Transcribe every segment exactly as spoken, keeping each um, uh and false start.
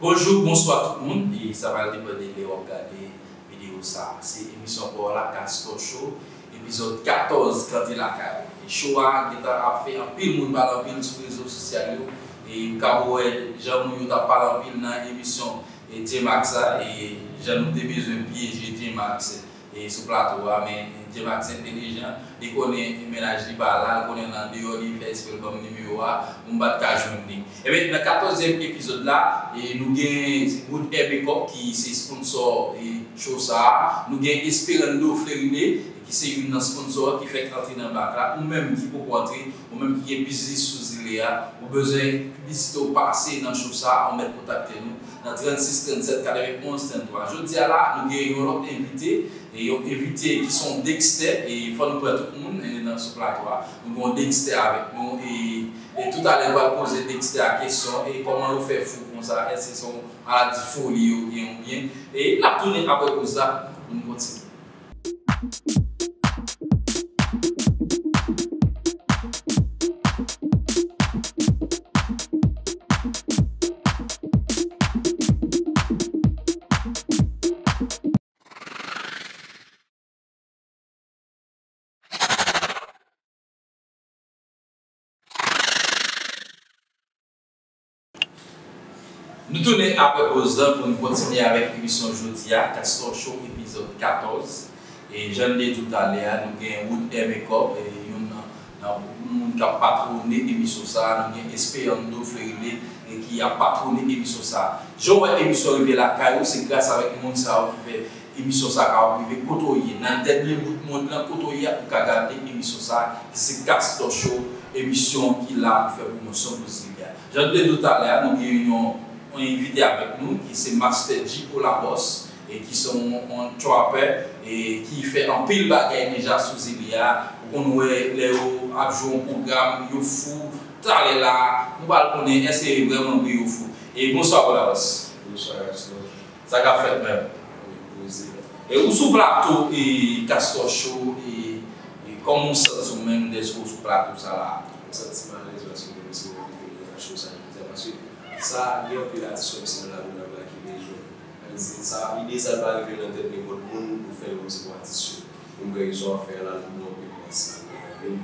Bonjou, bonswa tout moun. E sa pral depann de lè w ap gade videyo sa a. Se emisyon pa w la, Castor Show, epizòd katòz, Kanpe Lakay ou. E show a gentan ap fè anpil moun pale anpil sou rezo sosyal yo. E ou ka wè jan moun yo t ap pale anpil nan emisyon e J-Max la, e jan nou te bezwen pyeje J-Max e sou plato a, men J-Max entelijan, li konnen mennaj li pa la, li konnen l andeyò, li fè espre l ban m nimewo a, pou m pa t ka jwenn li. Ebyen, nan katòzyèm epizòd la, e nou gen Wood Hair Makeup ki se sponsò e show sa a, nou gen Esperando Fleurine ki se youn nan sponsò ki fèk antre nan bak la, ou menm ki poko antre, ou menm ki gen biznis sou zile a, ou bezwen piblisite w pase nan show sa a, ou mèt kontakte nou nan trannsis trannsèt katrevenonz tranntwa. Jodi a la, nou gen yon lòt envite, e yon envite ki se yon Dexter, e fò nou pran tout moun e nan sou plato a. Nou gen yon Dexter avèk nou, e, e toutalè nou pral poze Dexter a kesyon, e kòman yo fè fou konsa, èske se yon maladi foli yo gen oubyen, e n ap tounen apre poz la pou nou kontinye. Nou tounen apre poz lan pou nou kontinye avèk emisyon jodi a, Castor Show, epizòd katòz. E jan n te di w talè a, nou gen Wood Hair Makeup, e youn nan, nan moun k ap patwone emisyon sa a, nou gen Esperando Fleurine, e ki ap patwone emisyon sa a. Jan w wè emisyon rive lakay ou, se gras avèk moun sa yo ki fè emisyon sa a kapab rive kote w ye. Nan dènye bout mond lan, kote w ye a, ou ka gade emisyon sa a, ki se Castor Show, emisyon ki la pou fè pwomosyon pou zile a. Jan nou te di w talè a, nou gen yon, yon envite avèk nou, ki se Master G Olabos, e ki se yon, yon trapper, e ki fè anpil bagay deja sou zile a. Ou konn wè lè yo ap jwe yon pwogram, yo fou, talè la, nou pral konnen èske vrèman vre yo fou. E bonswa, Olabos. Bonswa, Gaston. Sa k ap fèt menm? Wi, poze. E ou sou plato e Castor Show, e, e kòman w santi w menm dèske w sou plato sa la? M santi m alèz paske m se envite nan show sa jodi a, paske sa gen anpil atis kòmsi nan lakou n ap la ki bezwen. Sa, ide sa pa rive nan tèt nenpòt moun pou fè l kòmsi pou atis yo. Pou m kwè ke sa w ap fè a la, l pou anpil plas, anpil,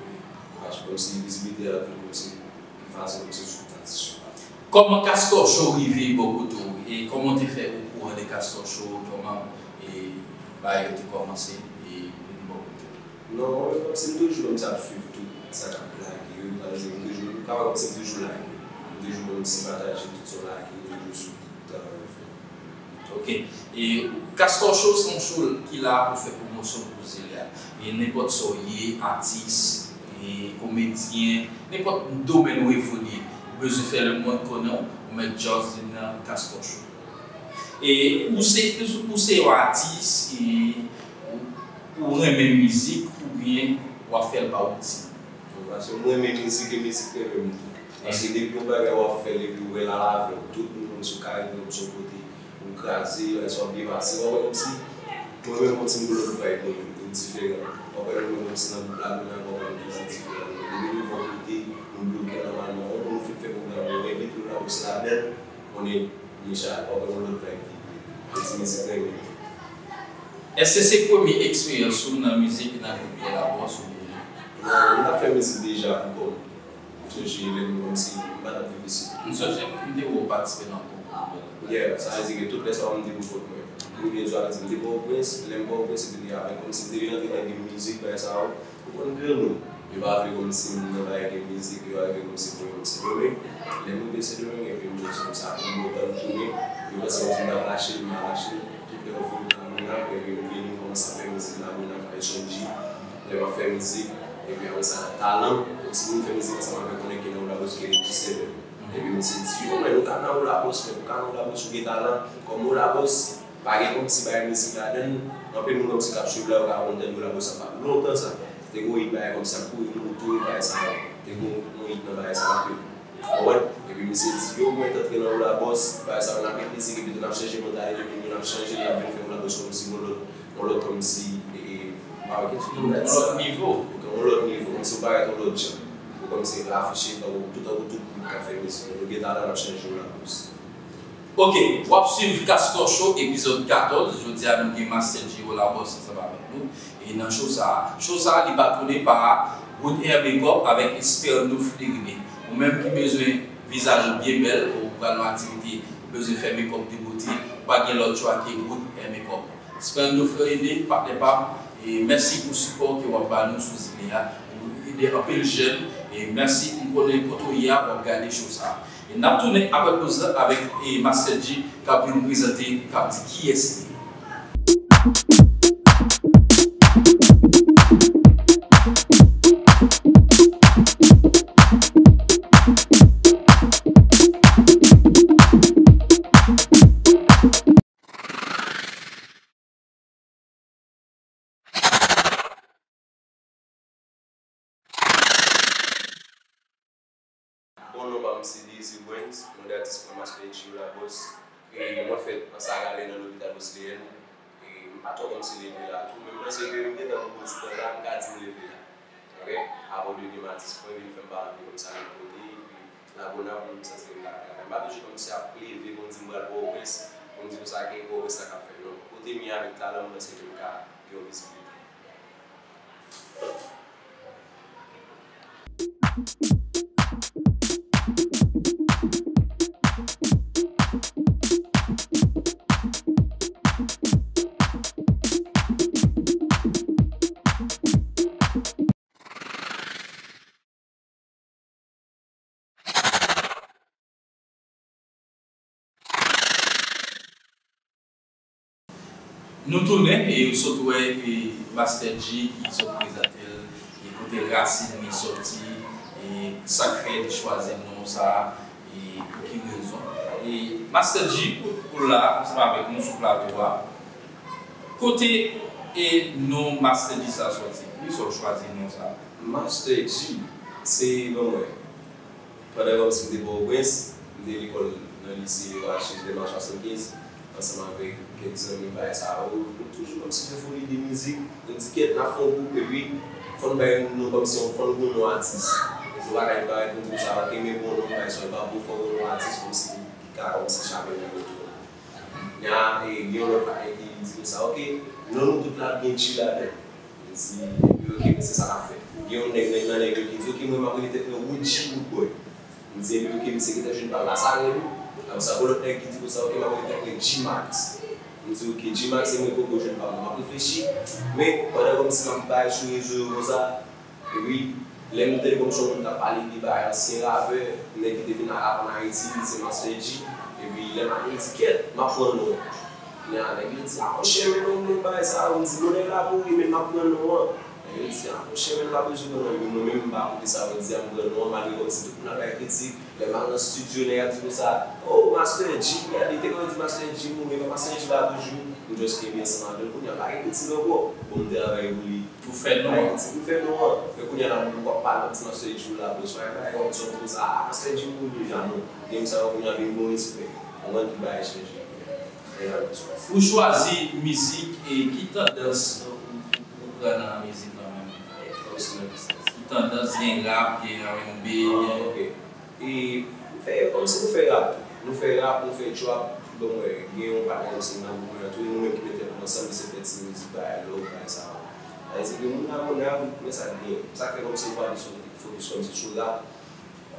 paske kòmsi vizibilite a ap vin kòmsi pi fasil kòmsi sou tout atis yo. Kòman Castor Show rive bò kote w? E kòman w te fè okouran de Castor Show? Kòman, e, bagay yo te kòmanse, e, vin bò kote w? Non, mwen menm kòmsi m toujou kòmsi ap swiv tout sa k ap lage yo, pa egzanp, m toujou, m ka wè kòmsi m toujou lage. M toujou kòmsi pataje tout sa w lage, m toujou sou tout travay yo fè. Ok. E Castor Show se yon show ki la pou fè pwomosyon pou zile a. E nenpòt sa w ye, atis, e komedyen, nenpòt domèn ou evolye, ou bezwen fè lemonn konnen w, ou mèt just vin nan Castor Show. E ou se, ou se yon atis, e ou, ou renmen mizik, oubyen w ap fè l pa woutin? Bon, paske m renmen mizik e mizik renmen m tou. Paske depi yon bagay w ap fè l epi w wè l al avè w, tout moun kòmsi w ka rive kòmsi yon kote, ou kraze, lè sa w ap byen pase, w ap wè kòmsi mwen menm kòmsi m gon lòt vibe mwen menm, m diferan. W ap wè mwen menm kòmsi nan gwoup la, mwen menm w ap wè m toujou diferan. Depi nou yon kote, nou bloke nòmalman, yon moun fin fè pwogram, yo envite nou la, ou se ladan l, konnen deja, w ap wè yon lòt vibe ki vini. Yo di mizik renmen. Èske se premye eksperyans ou nan mizik nan gwoup Olabos oubyen? Non, m t ap fè mizik deja pou kò m. M sonje lè m kòmsi m pa t ap viv isit. M sonje m te wè w patisipe nan konkou. Yeah, sa vle di ke tout lè sa yo m te pou kont mwen. Premye jou a, m te Pòtoprens, lè m Pòtoprens epi te avèk kòmsi m te vin antre nan game mizik, bagay sa yo. Ou konn granmoun, yo pa vle kòmsi m nan bagay gen mizik, yo pa vle kòmsi pou yo Sendomeng. Lè m rive Sendomeng, epi m jwenn son sa pou m otan m tounen, yo panse kòmsi m t ap lache l, m pa lache l. Tout lè yo fin pran m nan, epi m vini, m kòmanse ap fè mizik la, moun ap fè Sonji. Lè m ap fè mizik, epi apre sa, talan, kòmsi moun fè mizik ansanm avèk mwen ki nan Olabos ki rele G seven. Epi misye di, yo, men nou ka nan Olabos, men pou ka nan Olabos, ou gen talan, kòm Olabos, pa gen kòmsi bagay mizik ladan l, anpil moun kòmsi k ap swiv la, yo ka konn tande Olabos ap ap lontan sa. Te gon hit bagay kòmsi ap kouri moto, bagay sa yo. Te gon yon hit nan bagay sa yo. Ou konprann? Epi misye di, yo, mwen t antre nan Olabos, bagay sa yo, n ap met mizik, epi tou n ap chanje mantalite moun yo, n ap chanje, n ap vin fè Olabos kòmsi yon lòt, yon lòt kòmsi, e, e, m pa wè ki ti moun ta di sa. Yon lòt nivo. Yon lòt nivo, kòmsi ou parèt yon lòt jan. Ou kòmsi rafiche, tankou, tout tankou tout moun k ap fè mizik. Nou gen talan, n ap chanje Olabos. Ok, w ap swiv Castor Show epizòd katòz. Jodi a nou gen Master G Ola Boss ansanm avèk nou. E nan show sa a, show sa a li patwone pa Wood Hair Makeup avèk Esperno Fleury. Ou menm ki bezwen vizaj ou byen bèl, ou pral nan aktivite, ou bezwen fè makeup de bote, ou pa gen lòt chwa ke Wood Hair Makeup. Esperno Fleury, patnè pa m, e mèsi pou sipò ke w ap ba nou sou zile a. Ou ede anpil jèn, e mèsi, m konnen kote w ye a, w ap gade show sa a. E n ap tounen apre poz la avèk, e, Master G k ap vin prezante, k ap di kiyès li ye. Bon, non pa m se Désir Brens, non de atis mwen Master G Ola Boss. E mwen fèt an Saralè nan lopital Wesleyèn. E m pa twò kòmsi leve la tou, men m panse ke m gentan gen bon ti tan la, m ka di m leve la. Ok? Avan de gen atis mwen vin fè m pa anvi kòmsi ale nan kote, epi Lagonav, m santi ke m ka travay. M pa bezwen kòmsi ap leve pou m di m pral Pòtoprens, pou m di konsa ke Pòtoprens la k ap fè, non. Kote m ye avèk talan m, m panse ke m ka gen yon vizibilite. Nou tounen e ou sot wè, e, Master G ki sot prezante l, e kote rasin li sòti, e sa k fè li chwazi non sa a, e pou ki rezon. E Master G, ou, ou la ansanm avèk nou sou plato a. Kote, e, non Master G sa sòti? Poukisa w chwazi non sa a? Master G, se, bon, mwen, pandan kòmsi m te Pòtoprens, m te lekòl nan lise Oasis Dèma swasannkenz, ansanm avèk kèk zanmi bagay sa yo. Nou toujou kòmsi fè foli de mizik. Nou di kèt, n ap fè yon gwoup, epi fò n bay yon non kòmsi yon, fò n gen yon non atis. Nou pa ka parèt pou n di sa, ok, men bon, non bagay sa yo pa bon, fò n gen yon non atis kòmsi ki ka kòmsi chape nan nou tou. Nya, e, gen yon lòt patnè ki di konsa, ok, non nou tout la ap gen G ladan l. M di, epi ok, men se sa n ap fè. Gen yon nèg, nèg nan nèg yo ki di, ok, mwen m ap rele tèt mwen Wood G Wood Boy. M di, epi ok, misye gentan jwenn pa m la, sa rele. Apre sa, gen lòt nèg ki di konsa, ok, m ap rele tèt mwen G Max. M di, ok, G Max, se mwen poko jwenn pa m nan, m ap reflechi. Men, pandan kòmsi m ap bay sou rezo yo konsa, epi, lè m tande kòmsi yon moun t ap pale de bagay ansyen rapè, nèg ki te vin rap ann Ayiti, li se Master G. Epi, lè m ale, m di, kèt, m ap pran non an. Kounye a, nèg yo di, a monchè, men non, non, bagay sa yo, m di, bon, nèg la mouri, men m ap pran non an. Nèg yo di, a monchè, men m pa bezwen pran non, men mwen menm, m pa koute sa yo di a, m pran non an, malgre kòmsi tout moun ap bay kritik. Lè m al nan estidyo, nèg ap di konsa, oh, Master G, gade, te konn di Master G mouri, men Master G la toujou. M just kenbe ansanm avè l, kounye a, m pa gen kritik ankò. Bon, m travay pou li. Pou fè non an. Pou fè non an. Men kounye a la, moun poko ap pale, ap di Master G Ola Boss, bagay, bagay, kòmsi yon konsa, ah, Master G mouri deja, non. Nèg sa yo kounye a vin gon respè. Konprann ki bagay chanje. Nèg la bezwen. Ou chwazi mizik e ki tandans ou, ou, ou pran nan mizik lan menm? Kòmsi nan ki sans? Ki tandans, gen rap, gen R and B, gen... Ah, ok. E nou fè, kòmsi nou fè rap tou. Nou fè rap, nou fè trap. Bon, mwen, gen yon patnè kòmsi nan gwoup mwen an tou, e nou menm ki mete nou ansanm, li se fè ti mizik bagay love, bagay sa yo. Sa vle di ke moun la, moun la, men sa k gen. Sa k fè kòmsi nou pa plis fokis kòmsi sou rap.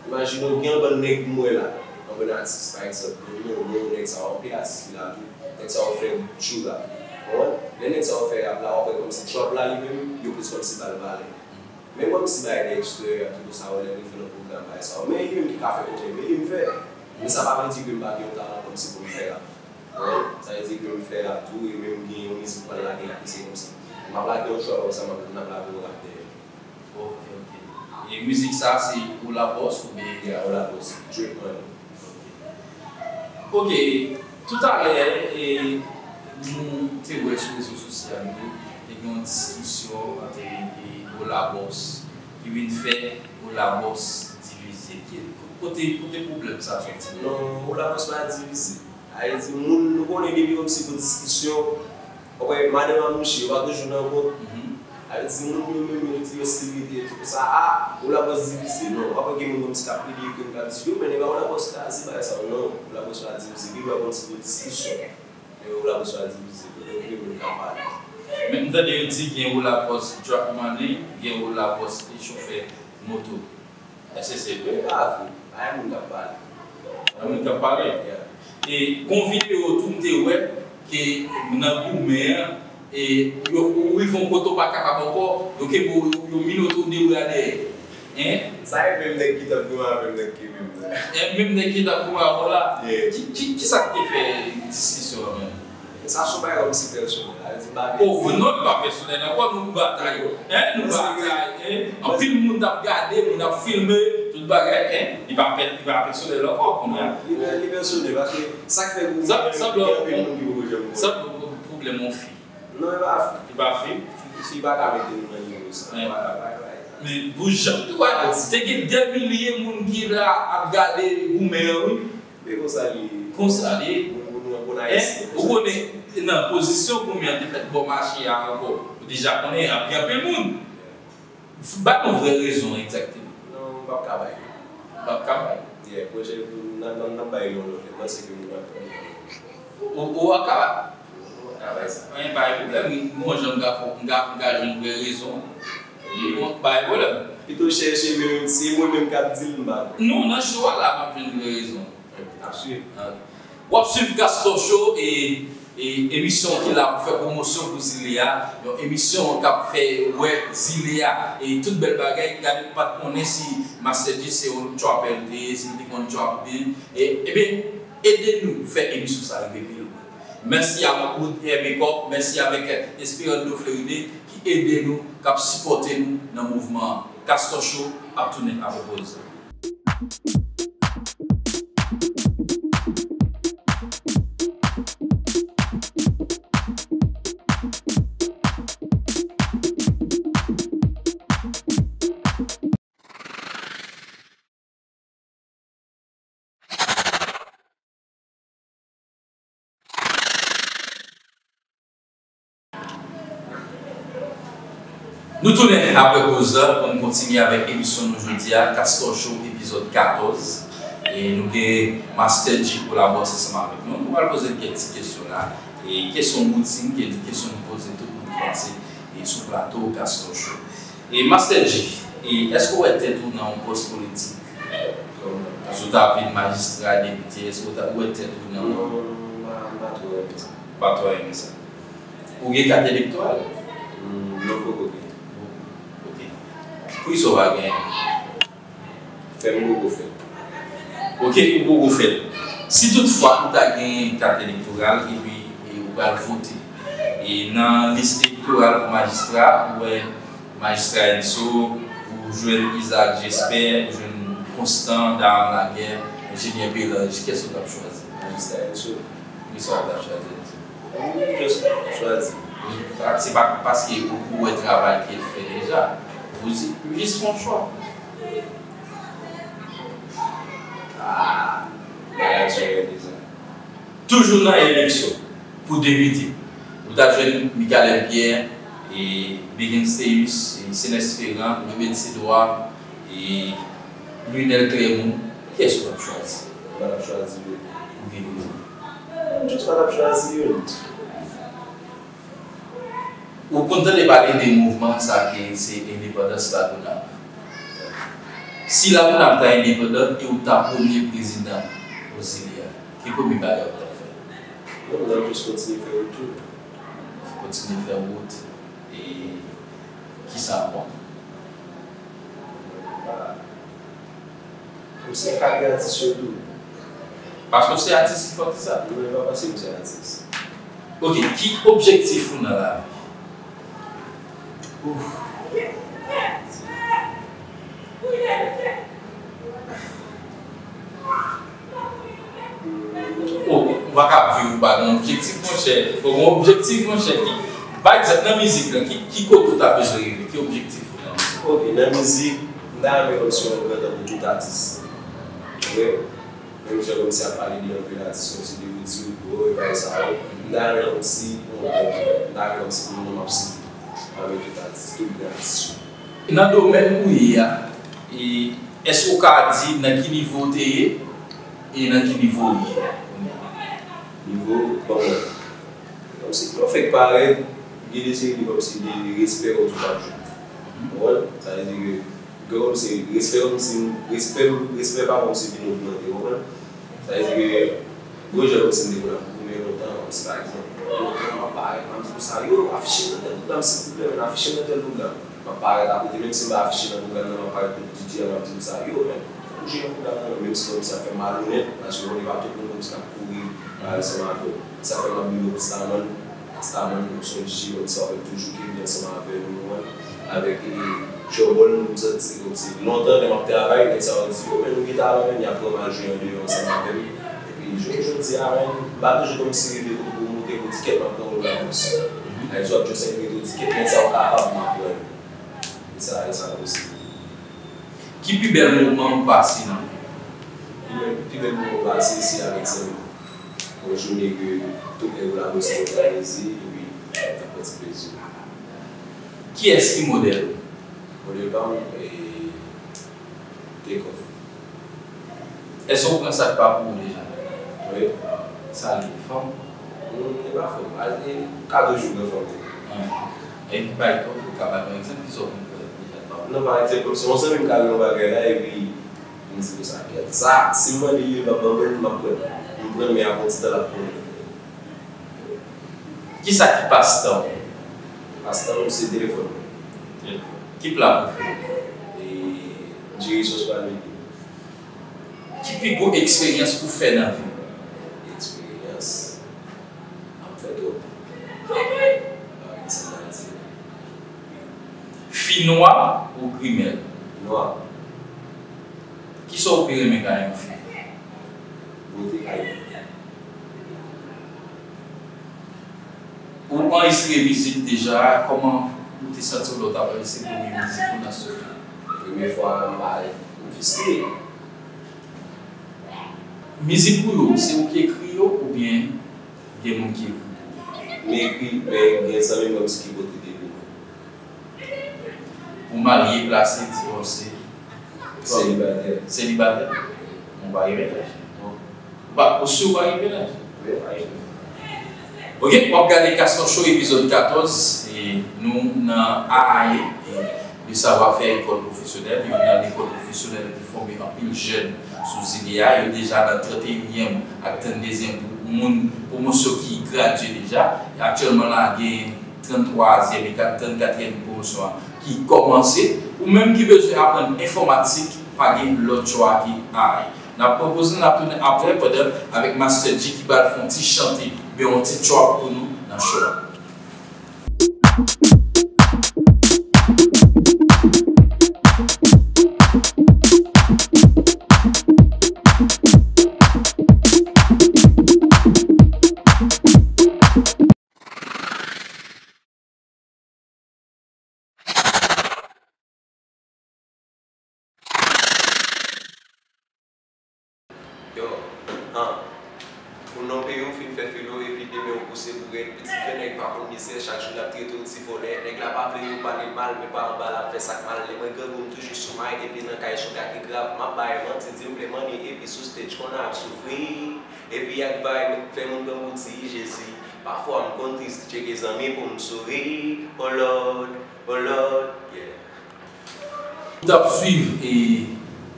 Imajine w gen yon bann nèg m wè la, yon bann atis, pa egzanp, yon Momo, nèg sa yo, anpil atis ki la tou, nèg sa yo fè trap. Konprann? Lè nèg sa yo fè rap la, w ap wè kòmsi trap la li menm, yo plis kòmsi ba l valè. Men kòmsi bagay de eksteryè a, tout sa yo, lè vin fè nan pwogram, bagay sa yo. Men li menm ki ka fè konnen, men li m fè. Men sa pa vle di ke m pa gen yon talan kòmsi pou m fè rap. Konprann? Sa vle di ke m fè rap tou, e menm gen yon mizik m pral lage la ki se kòmsi. M ap lage yon trap, apre sa m ap, n ap lage yon rap dèyè. Ok, ok. E mizik sa se Ola Boss oubyen? Yeah, Ola Boss. Drake Money. Ok. Ok. Toutalè, e, nou te wè sou rezo sosyal yo, te gen yon diskisyon ant, e, Ola Boss ki vin fè Ola Boss divize. Ki, kote, kote pwoblèm sa soti? Non, Ola Boss pa divize. Sa vle di, moun, nou konnen depi kòmsi pou diskisyon, w ap wè madanm a mouche, yo pa toujou nan kont. Mhm. Sa vle di, moun yo menm yo di yo sirite tou sa, a, Ou La Boss divize. Non, w ap wè gen moun kòmsi k ap plede ekri m k ap di yo, men nèg la Ou La Boss kraze bagay sa yo. Non, Ou La Boss pa divize, gen dwa konn se yon diskisyon. Men Ou La Boss pa divize, gen moun k ap pale. Men m tande yo di gen Ou La Boss Drop Money, gen Ou La Boss chofè moto. Èske se vre? Pa vre. Pa gen moun k ap pale. Pa gen moun k ap pale. Yeah. E gon videyo tou m te wè ke nan goumen an, e yo, ou rive yon kote w pa kapab ankò, yo kenbe w, yo, yo minote w de bra dèyè. Hein? Sa e menm nèg ki t ap goumen avè m, nèg ki menm nan. E menm nèg ki t ap goumen avè w la. Yeah. Ki, ki, ki sa k te fè diskisyon an menm? Sa se yon bagay kòmsi pèsonèl. Sa vle di m pa vle di. Oh, non, li pa pèsonèl ankò, nou batay. Hein, nou batay, hein. Anpil moun t ap gade, moun ap filme, tout bagay, hein. Li pa pè-, li pa pèsonèl ankò kounye a. Li pè-, li pèsonèl, paske sa k fè goumen, gen anpil moun ki poko janm konnen. Sa pwoblèm yon fi. Non, e pa fi. E pa fi? Fi, fi pa ka mete nou nan nivo sa. Hein. Vwala, bagay. Men pou jan m tou wè, te gen dè milye moun ki la ap gade goumen an, wi. Men konsa li ye. Konsa li ye. Moun, moun, moun, moun Ayisyen. Hein? Ou konnen, nan pozisyon goumen an te fèt bò mache a ankò, ou deja konnen ap gen anpil moun. F-, ba nou vrè rezon egzakteman. Non, m p ap ka bay. M p ap ka bay. Yeah, pwochèn, n ap, n ap, n ap bay yon lòt lè, panse ke moun ap tande. Ou, ou, ou ap ka bay. Ou ap ka bay sa. Anyen, pa gen pwoblèm, m gon jan m ka fè, m ka, m ka jwenn vrè rezon. Bon, pa gen pwoblèm. Pito chèche, men se mwen menm k ap di l, m pa. Non, nan show a la, m ap jwenn vrè rezon. Ap swiv. W ap swiv Castor Show, e, e emisyon ki la pou fè pwomosyon pou zile a, yon emisyon k ap fè wè zile a, e tout bèl bagay. Gade, m pa t konnen si Master J se yon trapper li te ye, si li te konn trap li. E, ebyen, ede nou fè emisyon sa rive pi lwen. Mèsi a Wood Hair Makeup, mèsi avèk Esperando Fleuride ki ede nou, k ap sipòte nou nan mouvman an. Castor Show ap tounen apre poz. Nou tounen apre poz la pou n kontinye avèk emisyon nou jodi a, Castor Show, epizòd katòz. E nou gen Master J Colabos ansanm avèk nou. Nou pral poze l kèk ti kesyon la. E kesyon woutin, ke, kesyon nou poze tout moun ki pase, e sou plato Castor Show. E Master J, e èske w wè tèt ou nan yon pòs politik? Paske w ta vin majistra, depite, èske w ta, w wè tèt ou nan... Non, non, non, m pa, m pa twò renmen sa. Pa twò renmen sa. Ou gen kat elektoral? Hmm, non, poko gen. Ok. Poukisa w pa genyen? Fè m poko fè l. Ok, ou poko fè l. Si toutfwa ou ta gen kat elektoral epi, e, ou pral vote, e nan lis elektoral pou majistra, ou wè majistra Enso, ou jwenn Isaac Jesper, ou jwenn Constant, Daham Laguerre, Enjenyè Belange, kiyès ou t ap chwazi? Majistra Enso. Poukisa w t ap chwazi Enso? Wi, just chwazi. Se pa paske ou, ou wè travay ke l fè deja. Ou di, jis yon chwa. Ah, bagay serye deja. Toujou nan eleksyon pou depite, ou ta jwenn Michaël Pierre, e Bigens Théus, e Ceneste Ferrand, Mehmet Sedwa, e Lunel Clermont. Kiyès ou t ap chwazi? Mwen t ap chwazi yo. Pou ki rezon? Mwen just pa t ap chwazi yo. Ou konn tande pale de mouvman sa ke se endepandans Lagonav. Si Lagonav ta endepandan e ou ta premye prezidan pou zile a, ki premye bagay ou t ap fè? Non, mwen t ap jis kontinye fè wout tou. Kontinye fè wout. E kisa ankò? Ou se karyè atis yo tou. Paske w se atis ki fè w di sa? Non, e pa paske m se atis. Ok, ki objektif ou nan lavi? Ouf. Oh, ou pa ka viv ou pa gen objektif, monchè. Fò gen objektif, monchè. Ki, pa egzanp, nan mizik lan, ki, ki kote ou ta bezwen rive? Ki objektif ou nan mizik? Ok, nan mizik, m ta renmen kòmsi yon gran tankou tout atis. Vre? Menm jan kòmsi y ap pale de anpil atis, kòmsi de Roody Rougro, e bagay sa yo. M ta renmen kòmsi, m ta renmen kòmsi pou moun nan m ap site. Pami tout atis, tout gran atis yo. Nan domèn ou ye a, e, èske w ka di nan ki nivo w te ye e nan ki nivo w ye kounye a? Nivo, bon, kòmsi, nou fèk parèt, gen de seri de kòmsi de respè kòmsi w pa jwenn. Ou konprann? Sa vle di ke gen kòmsi respè, kòmsi respè, respè pa kòmsi vin ogmante, ou konprann? Sa vle di ke gon jan kòmsi m te konn ap goumen lontan, kòmsi pa egzanp, lontan m ap parèt, m ap di konsa, yo, afiche m nan tèl pwogram, silvouplè, men afiche m nan tèl pwogram. M ap parèt akote, menm si m pa afiche nan pwogram nan, m ap parèt kot D J a, m ap di konsa, yo, men, fò m jwe nan pwogram nan, menm si kòmsi sa fè m malonèt, paske ou konnen pa tout moun kòmsi k ap kouri, bay ansanm avè w. Sa fè m ap big up Staman. Staman, se yon D J kòmsi w ap toujou kenbe ansanm avè nou, ou konprann? Avèk, e, Trouble, nou santi se kòmsi lontan lè m ap travay, nèg sa yo di, yo, men nou gen talan, men y ap pran m al jwe andeyò ansanm avè m. Epi, jounen jodi a, men, m pa toujou kòmsi rive kote pou monte pou tikèt, m ap pran wout Labòs. Ayiti w ap jwenn sa yo rete tikèt, men sa w kapab, m ap pran yo. E sa, e sa posib. Ki pi bèl moman ou pase nan vi w? Pi bèl, pi bèl moman m pase, se avèk zanmi m. Yon jounen ke tout nèg Labòs yo òganize, epi n ap pran ti plezi. Kiyès ki modèl ou? Modèl pa m, e, Take Off. Èske w pran sa k pa pou ou deja? Wi. Sa l ye, fanm? Non, li pa fanm. A, li ka toujou pran fanm tou. E m bay, ou ka ba nou egzanp, kisa w konn pran deja k pa pou ou? Non, pa egzanp, kòmsi yon zanmi m ka gen yon bagay la, epi m di konsa, kèt, sa, si m mande li, li p ap ban mwen l, m ap pran l. M pran l, men apre yon ti tan, l ap pran l. Kisa ki pastan w? Pastan m, se telefòn mwen. Telefòn. Ki pla prefere w? E, diri sos pa lwil. Ki pi gwo eksperyans ou fè nan vi w? Eksperyans? M ap fè twòp. Pa gen sa m ka di. Fi nwa ou grimèl? Nwa. Kisa w pi renmen kay yon fi? Bote kay. Ou anrejistre mizik deja, kòman ou te santi w lè w t ap anrejistre premye mizik ou nan estidyo? Premye fwa, m pa, m fiske. Mizik ou yo, se ou ki ekri yo oubyen gen moun ki ekri pou ou? M ekri, men gen zanmi m kòmsi ki pote li pou mwen. Ou marye, plase, divòse? Selibatè. Selibatè? Ou pa gen mennaj? Non. Ou pa, ou si ou pa gen mennaj? Wi, pa gen mennaj. Ok, w ap gade Castor Show epizòd katòz, e nou nan A A E, e de savoir faire école professionnelle, youn nan lekòl pwofesyonèl ki fòme anpil jèn sou zile a, yo deja nan trannteyinyèm ak tranndezyèm pou moun pwomosyon ki gradye deja. E aktyèlman la, gen tranntwazyèm e kat-, trannkatriyèm pwomosyon an ki kòmanse. Ou menm ki bezwen aprann enfòmatik, pa gen lòt chwa ke A A E. N ap poze, n ap tounen apre, pandan avèk Master G ki pral fè yon ti chante, oubyen yon ti trap pou nou nan show a. Yo, han. Pou non peyi w fin fè filo epi demen w pouse bourèt. Pitit fè nèg pa konn mizè, chak jou l ap trete w ti vòlè. Nèg la pa vle yo pale l mal, men pa anba l ap fè sa k mal. Lè mwen grangou m toujou sou may, epi nan kay sou ka ki grav. M ap bay manti, di m vle money, epi sou stage konnen ap soufri. Epi ak vay fè moun pran bouti, Jezi. Pafwa m konn tris, tcheke zanmi pou m souri. Oh Lord, oh Lord, yeah. Ou t ap swiv, e,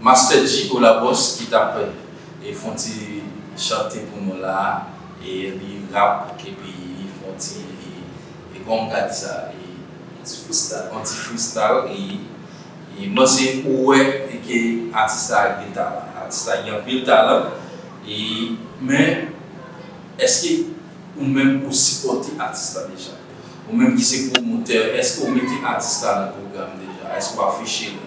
Master G Olabos ki t ap, e, fè yon ti chante pou nou la, e, li rap, epi li fè yon ti, e, e, kòman m ka di sa, e, yon ti freestyle, yon ti freestyle, e, e, m panse ou wè, e, ke atis la gen talan, atis la gen anpil talan, e, men, èske ou menm ou sipòte atis la deja? Ou menm ki se pwomotè, èske ou mete atis la nan pwogram deja? Èske ou afiche l?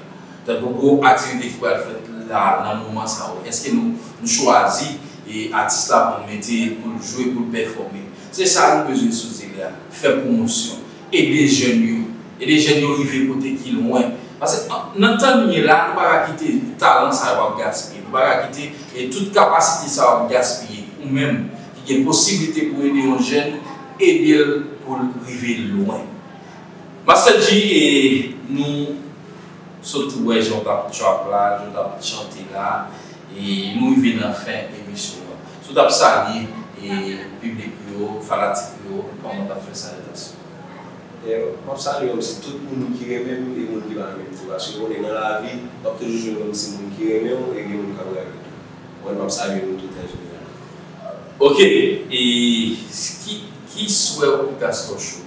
Tankou gwo aktivite ki pral fèt la nan moman sa yo, èske nou, nou chwazi, e, atis la pou nou mete pou l jwe, pou l pèfòme? Se sa nou bezwen sou zile a, fè pwomosyon, ede jèn yo, ede jèn yo rive kote ki lwen. Paske, an, nan tan nou ye la, nou pa ka kite talan sa yo ap gaspiye. Nou pa ka kite, e, tout kapasite sa yo ap gaspiye. Ou menm ki gen posiblite pou ede yon jèn, ede l pou l rive lwen. Master Dji, e, nou sot wè jan w t ap trap la, jan w t ap chante la, e nou rive nan fen emisyon an. Si w t ap salye, e, piblik yo, fanatik yo, kòman w t ap fè salye? E, m ap salye kòmsi tout moun ki renmen m e moun ki pa renmen m tou, paske w konnen nan lavi, w ap toujou jwenn kòmsi moun ki renmen w e gen moun k ap rayi w tou. Mwen, m ap salye nou tout an jeneral. Ok, e ki, ki swè w pou Castor Show?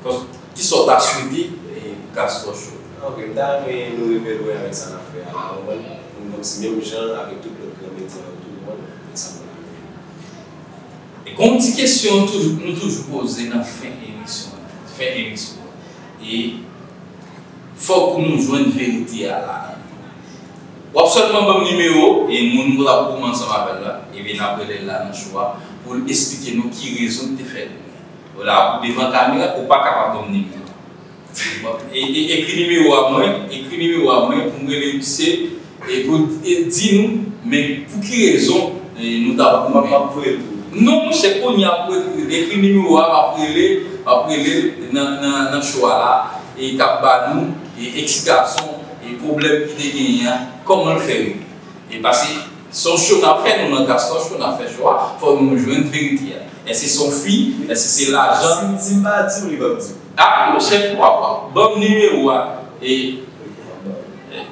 Kòm, kisa w ta swete, e, pou Castor Show? Ok, m ta renmen nou rive lwen avèk sa n ap fè a la, w konprann? Pou n kòmsi menm jan avèk tout lòt gran medya yo tou, w konprann? E sa mwen renmen. E gon ti kesyon toujou, nou toujou poze nan fen emisyon an. Fen emisyon an. E fòk nou jwenn verite a la. W ap sèlman ban m nimewo, e moun nou t ap goumen ansanm avè l la, epi n ap rele l la nan show a, pou l esplike nou ki rezon l te fè l. Ou la pou devan kamera, ou pa kapab ban m nimewo. E, e, ekri nimewo a mwen, ekri nimewo a mwen pou m rele misye, e pou l, e, di nou, men pou ki rezon, e, nou t ap goumen. M ap voye l pou ou. Non, monchè, kounye a pou ekri, ekri nimewo a, m ap rele, m ap rele l nan, nan, nan show a la, e k ap ba nou, e, eksplikasyon, e pwoblèm ki te genyen an, kòman l fè regle. E paske se yon show n ap fè, nou nan Castor Show, n ap fè show a, fò nou jwenn verite a. Èske se yon fi? Èske se lajan? Si, si m pa di w, li p ap di w. Ah, monchè, w ap, w ap ban m nimewo a. E, e,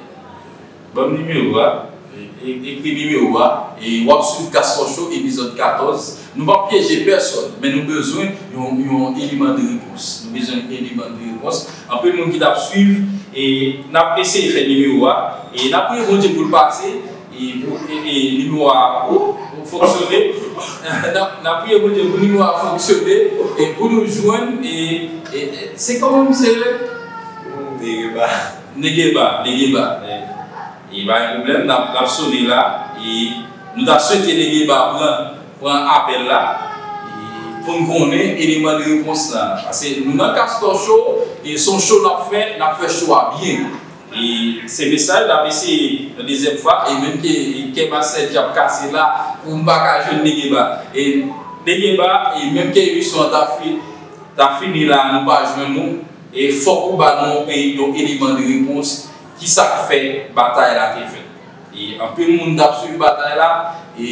ban m nimewo a. E, e, ekri nimewo a. E w ap swiv Castor Show, epizòd katòz. Nou p ap pyeje pèsòn, men nou bezwen yon, yon eleman de repons. Nou bezwen yon eleman de repons. Anpil moun ki t ap swiv, e n ap eseye fè nimewo a. E n ap priye Bondye pou l pase. E pou, e, e, nimewo a pou, pou fonksyone. N ap, n ap priye Bondye pou nimewo a fonksyone, e pou nou jwenn, e, e, e, se kòman misye rele? Negeba. Negeba, Negeba. E, e pa gen pwoblèm, n ap, n ap sone la. E nou ta swete Negeba pran, pran apèl la. E pou n konnen eleman de repons la. Paske nou nan Castor Show, e se yon show n ap fè, n ap fè show a byen. E se mesaj l ap eseye yon dezyèm fwa, e menm ke kè Master Dji ap kase la, pou m pa ka jwenn Negeba. E Negeba, e menm ke emisyon an ta fi-, ta fini la, nou pa jwenn ou, e fòk ou ba nou, e, yon eleman de repons, ki sa k fè batay la te fèt. E anpil moun t ap swiv batay la, e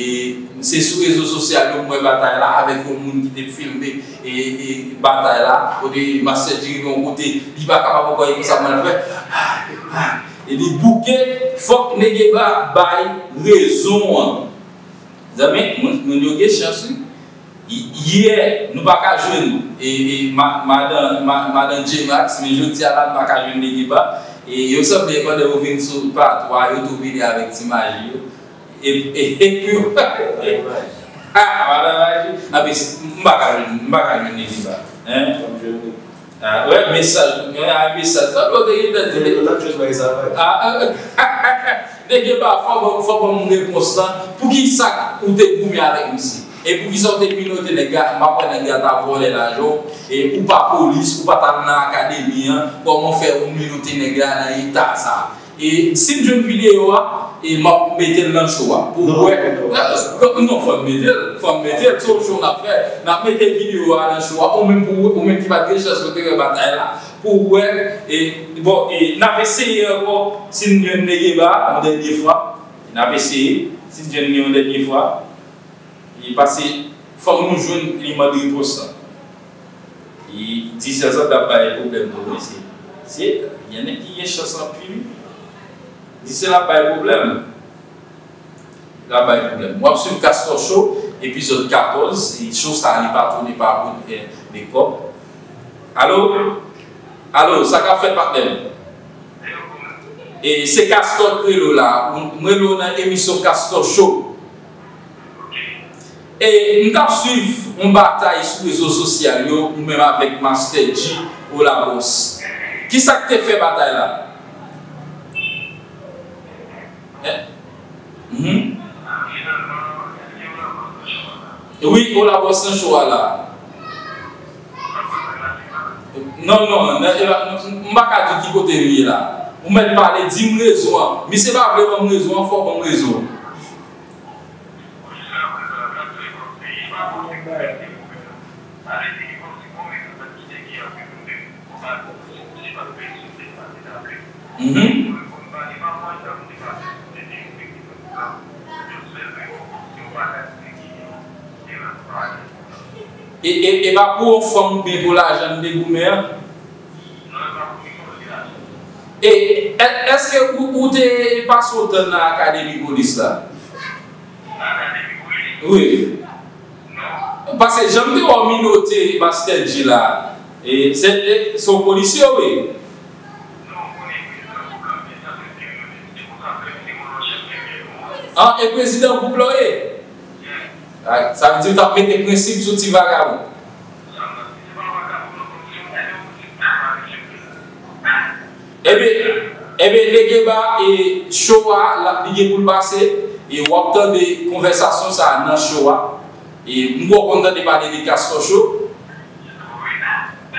se sou rezo sosyal yo m wè batay la avèk yon moun ki te filme, e, e batay la, kote Master Dji rive yon kote, li pa kapab ankò, e konsa moun ap fè. E li bouke, fòk Negeba bay rezon an. Zanmi, moun, moun yo gen chans, wi. Y-, yè, nou pa ka jwenn, e, e, ma-, madan, ma-, madan J-Max, men jodi a la, nou pa ka jwenn Negeba. E yo sanble pandan yo vin sou patwa, yo tou vini avèk ti maji yo. E, e, epi yo. Ah, madan maji. Anpi, m pa ka jwenn, m pa ka jwenn Negeba. Hein? Ah, wè, mesaj, men a mesaj. Sa, yo te gen tèt. Yo, yo t ap jwenn bagay sa, wè. Ah, ah, Negeba, fò ban, fò ban m repons lan. Poukisa ou te goumen avèk misye? E poukisa ou te menote nèg la? M ap wè nèg la ta vòlè lajan w. E ou pa polis, ou pa t al nan akademi an. Kòman fè ou menote nèg la nan eta sa? E si n jwenn videyo a, e m ap mete l nan show a. Pou w wè. Non, fò n mete l. Fò n mete l. Se yon show n ap fè. N ap mete videyo a nan show a. Ou menm pou, ou menm ki pa t gen chans pou te wè batay la. Pou w wè. E, bon, e n ap eseye ankò. Si n jwenn Negeba, yon dènye fwa. N ap eseye. Si n jwenn li yon dènye fwa. E paske fòk nou jwenn eleman de repons lan. E Dizèl sa t ap bay pwoblèm tou, wi, se, se, gen nèg ki gen chans anpil, wi. Dizèl ap bay pwoblèm. L ap bay pwoblèm. W ap swiv Castor Show, epizòd katòz, e show sa a li patwone pa Wood, eh, Makeup. Alo? Alo, sa k ap fèt, patnè m? E se Castor k rele w la. M, m rele w nan emisyon Castor Show. E m t ap swiv yon batay sou rezo sosyal yo, ou menm avèk Master Dji, Olabòs. Kisa k te fè batay la? Eh? Mhm. Wi, Olabòs nan show a la. Non, non, nan, e la, m pa ka di ki kote li ye la. Ou mèt pale, di m rezon an. Misye pa vle ban m rezon an, fò w ban m rezon an. Mhm. E, e, e pa pou yon fanm oubyen pou lajan n te goumen an? E, è-, èske ou, ou te pase yon tan nan akademi polis la? Wi. Paske jan m te wè w minote Master Dji la, e, se, e, se yon polisye, wi. An, e prezidan gwoup la w ye? A, sa vle di w t ap mete prensip sou ti vagabon. Ebyen, ebyen, Negeba, e, show a, l ap, li gen pou l pase, e w ap tande konvèsasyon sa a nan show a. E m kwè w konn tande pale de Castor Show.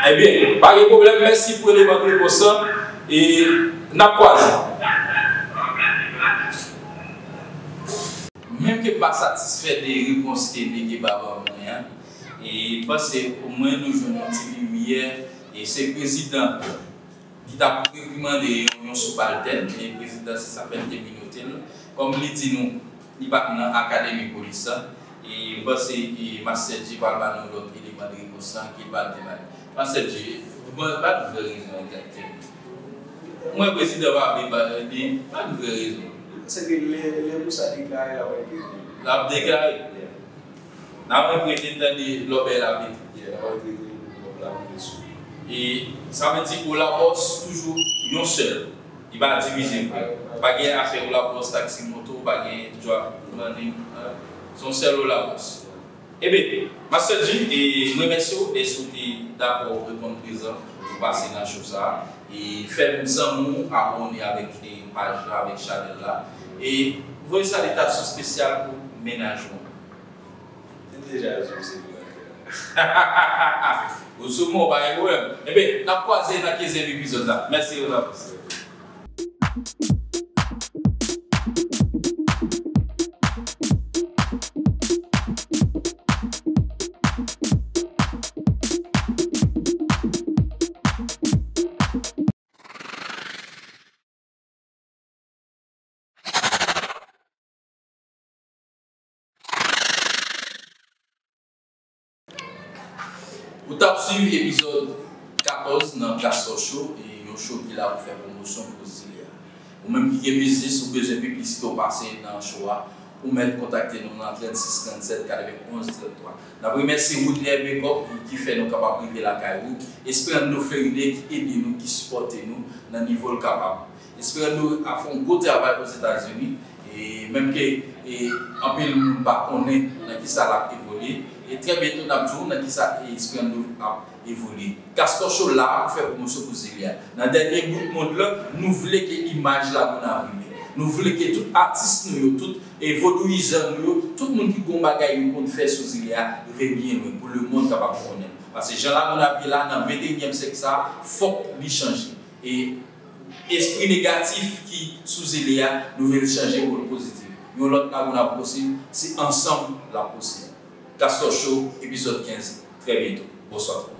Ebyen, pa gen pwoblèm, mèsi pou eleman de repons lan. E n ap kwaze. Menm ke m pa satisfè de repons ke Negeba ban mwen an, e m panse omwen nou jwenn yon ti limyè, e se prezidan ki t ap reprimande yon, yon sibaltèn, e prezidan se sa fè l te minote l. Kòm li di nou, li pa t nan akademi polis la, e m panse, e Master Dji pral ba nou lòt eleman de repons lan ke l pa t te bay. Master Dji, ban, ba nou vrè rezon egzakteman. Mwen, prezidan pa vle ba, li, ba nou vrè rezon. Se ke lè, lè pou sa deklare, l ap deklare. L ap deklare. Yeah. N ap regrete n tande lòbèy la vin. Yeah, n ap regrete lòbèy la vin sou. E sa vle di Olabòs toujou yon sèl. Li pa divize vre. Pa gen afè Olabòs taksi moto, pa gen drug money, an. Se yon sèl Olabòs. Ebyen, Master Dji, e m remèsye w dèske w te dakò reponn prezan pou pase nan show sa a. E fè m zanmi w abòne avèk, e, paj la, avèk chanèl la. E voye salitasyon espesyal pou mennaj ou an. Li deja di w se vre. Ou sou mwen, pa gen pwoblèm. Ebyen, n ap kwaze nan kenzyèm epizòd la. Mèsi, Ronald. Ou t ap swiv epizòd katòz nan Castor Show, e yon show ki la pou fè pwomosyon pou zile a. Ou menm ki gen biznis, ou bezwen piblisite w pase nan show a, ou mèt kontakte nou nan trannsis trannsèt katrevenonz tranntwa. N ap remèsye Woodley Makeup ki fè nou kapab rive lakay ou, Esperando Fleurilé ki ede nou, ki sipòte nou nan nivo l kapab. Esperando ap fè yon gwo travay Ozetazini, e menm ke, e, anpil moun pa konnen nan kisa l ap evolye. E trè byento n ap di w nan kisa, e, Esperando ap evolye. Castor Show la pou fè pwomosyon pou zile a. Nan dènye bout mond lan, nou vle ke imaj Lagonav rive. Nou vle ke tout atis nou yo, tout, e, vodouyizan nou yo, tout moun ki gon bagay yo konn fè sou zile a, rive byen lwen, pou lemonn kapab konnen. Paske jan Lagonav ye la, nan venteyinyèm syèk sa a, fòk li chanje. E espri negatif ki sou zile a, nou vle l chanje pou l pozitif. Yon lòt Lagonav posib, se ansanm l ap posib. Castor Show, epizòd kenz, trè byento. Bonswa.